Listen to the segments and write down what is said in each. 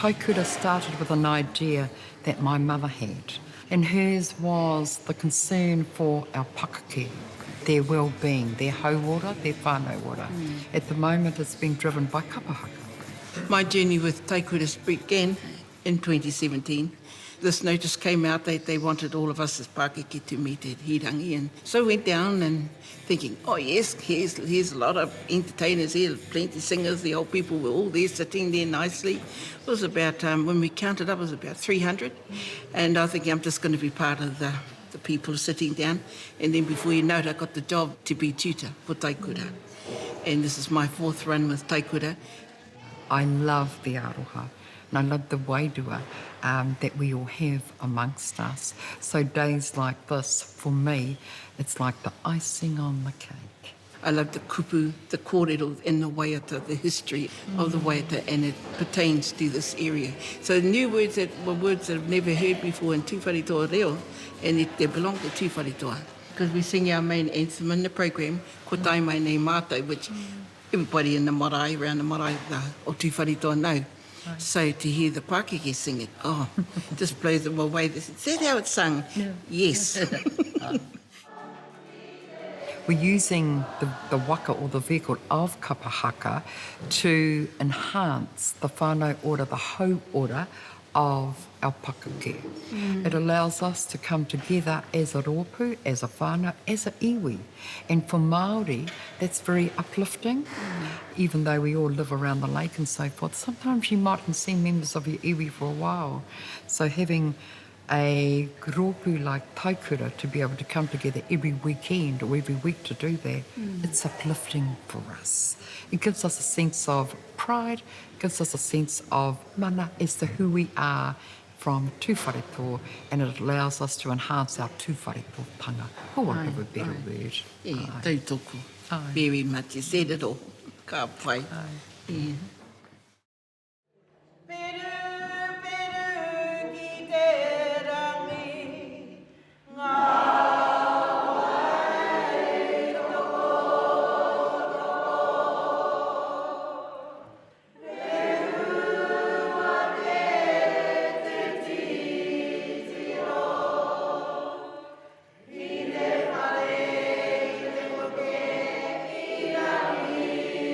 Taikura started with an idea that my mother had, and hers was the concern for our pakeke, their well-being, their hauora, their whānau ora. At the moment it's being driven by kapa haka. My journey with Taikura began in 2017. This notice came out that they wanted all of us as pākeke to meet at Hirangi, and so went down and thinking, oh yes, here's, here's a lot of entertainers here, plenty singers, the old people were all there sitting there nicely. It was about, um, when we counted up, it was about 300, and I think I'm just going to be part of the, the people sitting down. And then before you know it, I got the job to be tutor for Taikura. And this is my fourth run with Taikura. I love the aroha and I love the wairua um, that we all have amongst us. So days like this, for me, it's like the icing on the cake. I love the kupu, the kōrero and the waiata, the history of the waiata, and it pertains to this area. So new words that were words that I've never heard before in Tūwharetoa reo, and it, they belong to Tūwharetoa. Because we sing our main anthem in the program, Ko tae mai nei mātou, which everybody in the marae, around the marae the, o Tūwharetoa know. So to hear the pākeke sing it, oh, just blows them away. Is that how it's sung? Yeah. Yes. We're using the, the waka or the vehicle of kapa haka to enhance the whānau ora, the hau ora of our pakeke. Mm. It allows us to come together as a rōpū, as a whānau, as a iwi. And for Māori, that's very uplifting. Mm. Even though we all live around the lake and so forth, sometimes you mightn't see members of your iwi for a while. So having a rōpū like Taikura to be able to come together every weekend or every week to do that, mm. it's uplifting for us. It gives us a sense of pride, gives us a sense of mana as to who we are from Tūwharetoa and it allows us to enhance our Tūwharetoatanga, for want of a better word. Yeah, tautoko. Very much. You said it all. Ka pai. Yeah. Peru, peru ki te rangi, ngā wai tokotoko. Rehua kē te titiro, i te whare i te puke i Rangitoto.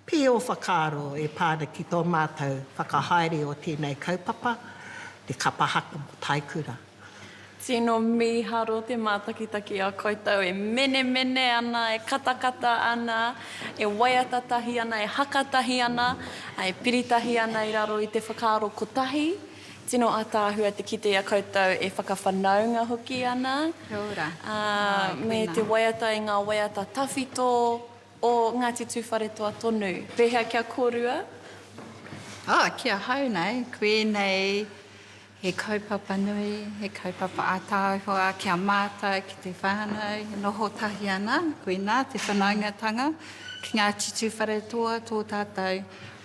Pē ō whakaaro e pā ana ki tō mātou whakahaere o tēnei kaupapa, te kapa haka mō Taikura. Tino mīharo te mātakitaki a koutou e menemene ana, e katakata ana, e waiata tahi ana, e haka tahi ana, e piri tahi ana i raro i te whakaaro kotahi. Tino ātaahua te kite i a koutou e whakawhanaunga hoki ana, Kia ora. ā, me te waiata i ngā waiata tawhito o Ngāti Tūwharetoa tonu. Pēhea kia kōrua? Oh, ki ahau nei, koinei He kaupapa nui, he kaupapa ātaahua ki a mātou, ki te whānau e noho tahi ana, koinā te whanaungatanga ki Ngāti Tūwharetoa, tō tātou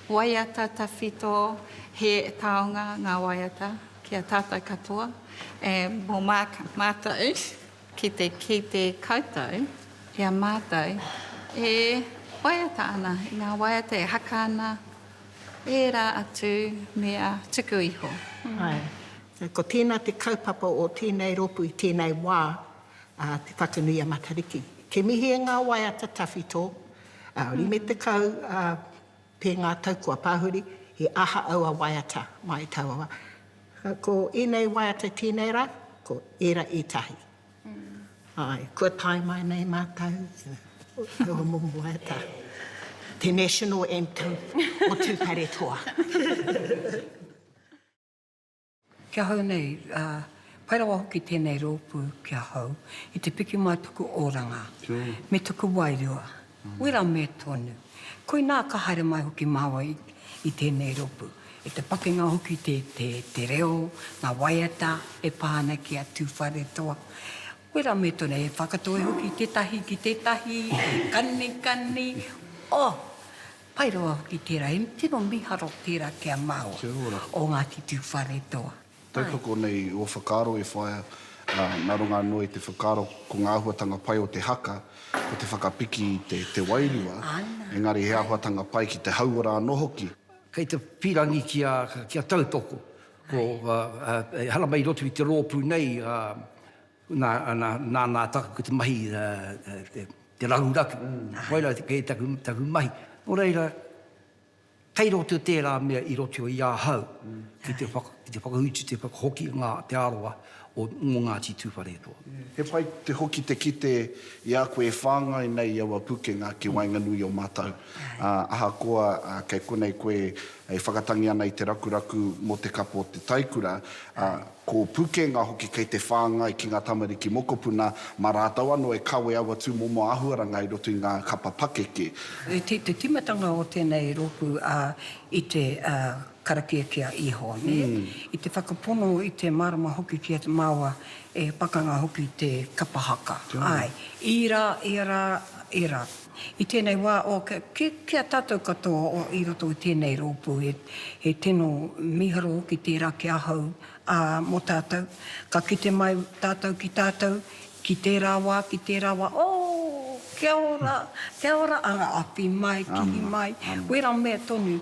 waiata tawhito, he taonga ngā waiata ki a tātou katoa, e, mō mātou ki te kite koutou i a mātou e waiata ana i ngā waiata e haka ana, Ērā atu mea tuku iho. Āe. Ko tēnā te kaupapa o tēnei rōpū i tēnei wā, ā, Te Whakanui a Matariki. Kimihia ngā waiata tawhito, ā, 50, ā, pē ngā tau kua pahuri, he aha aua waiata mai i taua wā. Ko ēnei waiata i tēnei rā, ko ērā ētahi. Āe, kua tae mai nei mātou, taua momo waiata, te national anthem o Tūwharetoa. Ki ahau nei, pai rawa hoki tēnei rōpū ki ahau, i te piki mai taku oranga, me taku wairua, wera me tonu. Koinā ka haere mai hoki māua i tēnei rōpū. I te pakenga hoki te reo, ngā waiata e pā ana ki a Tūwharetoa. Wera me tonu, e whakatoi hoki tētahi ki tētahi, e kanikani, oh! Pai rawa hoki tērā, he tino mīharo tērā ki a māua o Ngāti Tūwharetoa. Tautoko nei i ō whakaaro e whaea, ā, nā runga anō i te whakaaro ko ngā āhuatanga pai o te haka, ko te whakapiki i te, te wairua, engari he āhuatanga pai ki te hauora anō hoki. Kei te pīrangi kia, kia tautoko, ko, ā, ehara mai i roto i te rōpū nei, ā, nā, nā, nāna taku te mahi, ā, te, te rahuraku, koirā kei taku, taku mahi. Nō reira, Kei roto tērā mea i roto i ahau ki te whakautu, te whakahoki ngā te aroha o mō Ngāti Tūwharetoa. He pai te hoki te kite i a koe e whāngai nei i aua pukenga ki waenganui o mātou. Ahakoa kei konei koe e whakatangi ana i te rakuraku mō te kapa o te taikura, Ko Pukenga hoki kei te whāngai ki ngā tamariki mokopuna, mā rātou anō e kawe aua tūmomo āhuaranga i roto i ngā kapa pakeke. I te tīmatanga o tēnei rōpū i te karakia ki a Ihowa, nē? I te whakapono, i te mārama hoki ki a māua e pakanga hoki te kapa haka. Āe, i rā, ia rā, ia rā. I tēnei wā, o, ki, ki a tātou katoa o, i roto i tēnei rōpū, he, he tino mīharo hoki tērā ki ahau, ā, mō tātou. Ka kite mai tātou ki tātou, ki tērā wā, ki tērā wā, oh, kia ora, kia ora, ā, awhi mai, kihi mai, wera mea tonu.